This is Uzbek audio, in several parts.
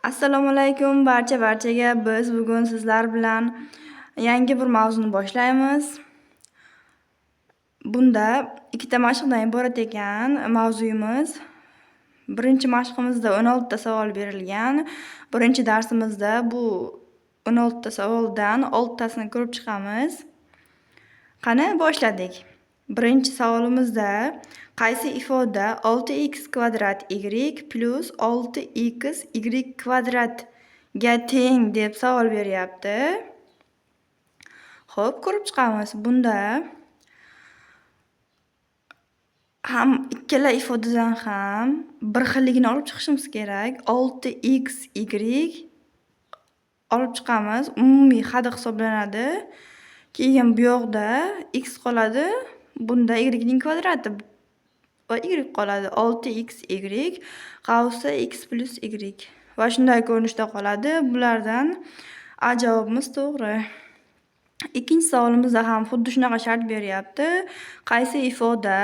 Assalomu alaykum barcha-barchaga. Biz bugun sizlar bilan yangi bir mavzuni boshlaymiz. Bunda ikkita mashqdan iborat ekan mavzuyimiz. Birinchi mashqimizda 16 ta savol berilgan. Birinchi darsimizda bu 16 ta savoldan 6 tasini ko'rib chiqamiz. Qani, boshladik. Birinchi savolimizda qaysi ifoda 6x kvadrat y plus 6x y kvadratga teng deb savol beryapti. Xo'p, ko'rib chiqamiz. Bunda ham ikkala ifodadan ham bir xilligini olib chiqishimiz kerak. 6x y olib chiqamiz. Umumiy hadi hisoblanadi. Keyin bu yoqda x qoladi. Bunda y ning kvadrati va y qoladi. 6x y qavsda x plus y va shunday ko'rinishda qoladi. Bulardan A javobimiz to'g'ri. Ikkinchi savolimizda ham xuddi shunaqa shart beryapti. Qaysi ifoda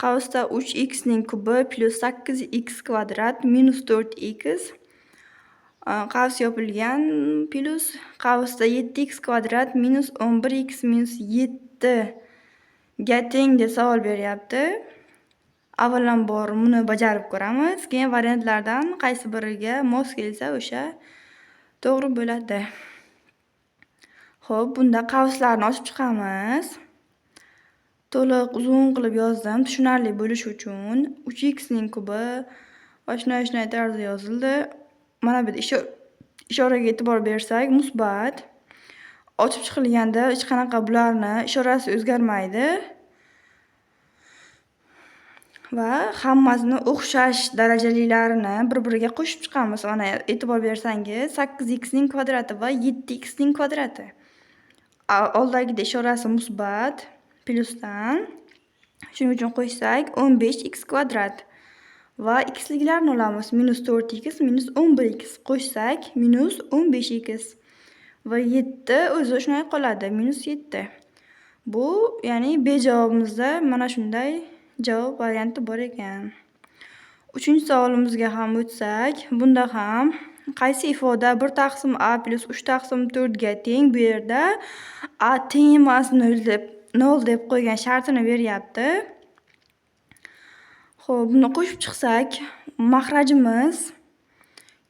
qavsda 3x ning kubi plus 8x kvadrat minus 4x qavs yopilgan plus qavsda 7x kvadrat minus 11x minus 7 ga teng deb savol beryapti. Avvalambor buni bajarib ko'ramiz. Keyin variantlardan qaysi biriga mos kelsa o'sha to'g'ri bo'ladi. Xo'p, bunda qavslarni ochib chiqamiz. To'liq uzun qilib yozdim, tushunarli bo'lishi uchun. 3x ning kubi va shunday tarzda yozildi. Mana bu yerda ishoraga e'tibor bersak, musbat. Ochib chiqilganda hech qanaqa bularni ishorasi o'zgarmaydi. Va hammasini o'xshash darajalilarini bir-biriga qo'shib chiqamiz. Mana e'tibor bersangiz, 8x ning kvadrati va 7x ning kvadrati. Oldagida ishorasi musbat plyusdan. Shuning uchun qo'shsak 15x kvadrat va xliklarni olamiz. Minus 4x minus 11x qo'shsak minus 15x va 7 o'zi shunday qoladi, minus 7. Bu, ya'ni B javobimizda mana shunday javob varianti bor ekan. Uchinchi savolimizga ham o'tsak, bunda ham qaysi ifoda 1 taqsim a plus 3 taqsim 4 ga teng? Bu yerda a teng emas 0 deb qo'ygan shartini beryapti. Xo'p, buni qo'shib chiqsak, maxrajimiz,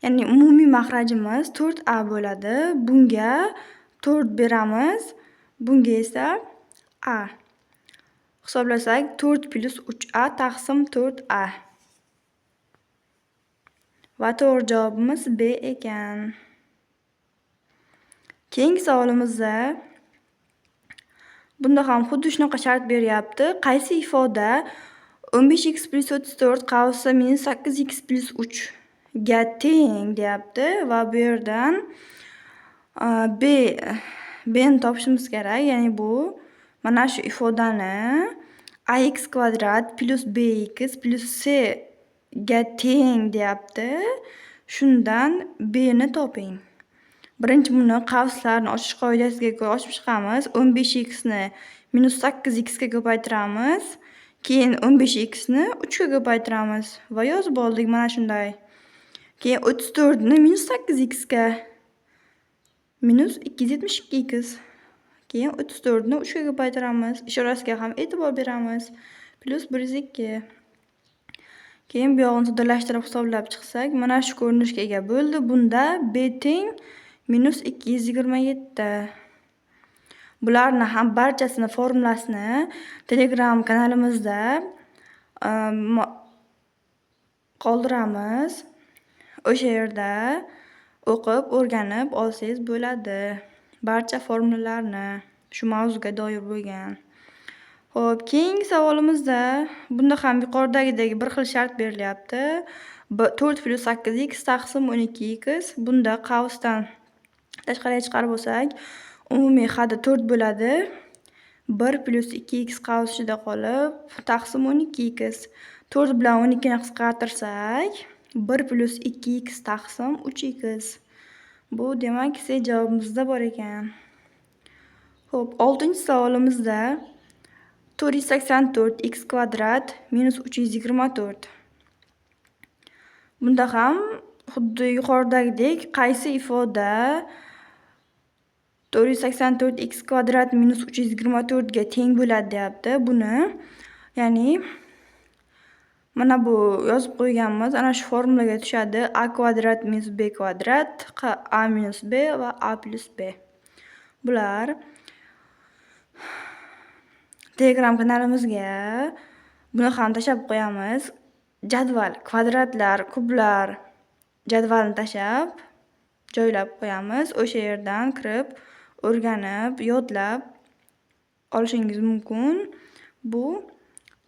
ya'ni umumiy maxrajimiz 4a bo'ladi. Bunga 4 beramiz, bunga esa a. Hisoblasak 4 plus 3a taqsim 4a. Va to'g'ri javobimiz B ekan. Keyingi savolimizda bunda ham xuddi shunaqa shart beryapti. Qaysi ifoda 15x plus 34 qavsda minus 8x plus 3 ga teng deyapti va bu yerdan B ni topishimiz kerak. Ya'ni bu mana shu ifodani ax kvadrat plus bx plus c ga teng deyapti. Shundan b ni toping. Birinchi buni qavslarni ochish qoidasiga ko'ra ochib chiqamiz. 15x ni minus 8x ga ko'paytiramiz. Keyin 15x ni 3 ga ko'paytiramiz va yozib oldik mana shunday. Keyin 34 ni minus 8x ga minus 272x. Keyin 34 ni 3 ga ko'paytiramiz. Ishorasiga ham e'tibor beramiz. Plus 102. Keyin bu yog'ini soddalashtirib hisoblab chiqsak, mana shu ko'rinishga ega bo'ldi. Bunda b teng minus 227. Bularni ham barchasini formulasini Telegram kanalimizda qoldiramiz. O'sha yerda o'qib, o'rganib olsangiz bo'ladi. Barcha formulalarni shu mavzuga doir bo'lgan. Xo'p, keyingi savolimizda bunda ham yuqoridagidek bir xil shart berilyapti. 4 plus 8x taqsim 12x. Bunda qavsdan tashqariga chiqarib olsak, umumiy hadi 4 bo'ladi. 1 plus 2x qavs ichida qolib, taqsim 12x. 4 bilan 12 ni qisqartirsak, 1 plus 2x taqsim 3x. Bu demak C javobimizda bor ekan. Xo'p, 6-savolimizda 484x kvadrat minus 324. Bunda ham Xuddi yuqoridagidek, qaysi ifoda 484 x kvadrat minus 324 ga teng bo'ladi, deyapti. Buni, ya'ni mana bu yozib qo'yganmiz, ana shu formulaga tushadi: a kvadrat minus b kvadrat, a minus b va a plyus b. Bular Telegram kanalimizga buni ham tashlab qo'yamiz. Jadval, kvadratlar, kublar jadvalini tashlab, joylab qo'yamiz. O'sha yerdan kirib, o'rganib, yodlab olishingiz mumkin. Bu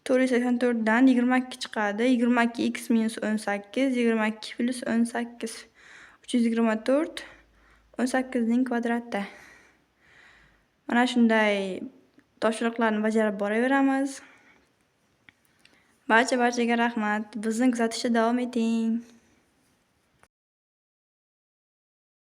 484 dan 22 chiqadi. 22 x minus 18, 22 plyus 18, 324, 18 ning kvadrati. Mana shunday topshiriqlarni bajarib boraveramiz. Barcha barchaga rahmat. Bizni kuzatishda davom eting.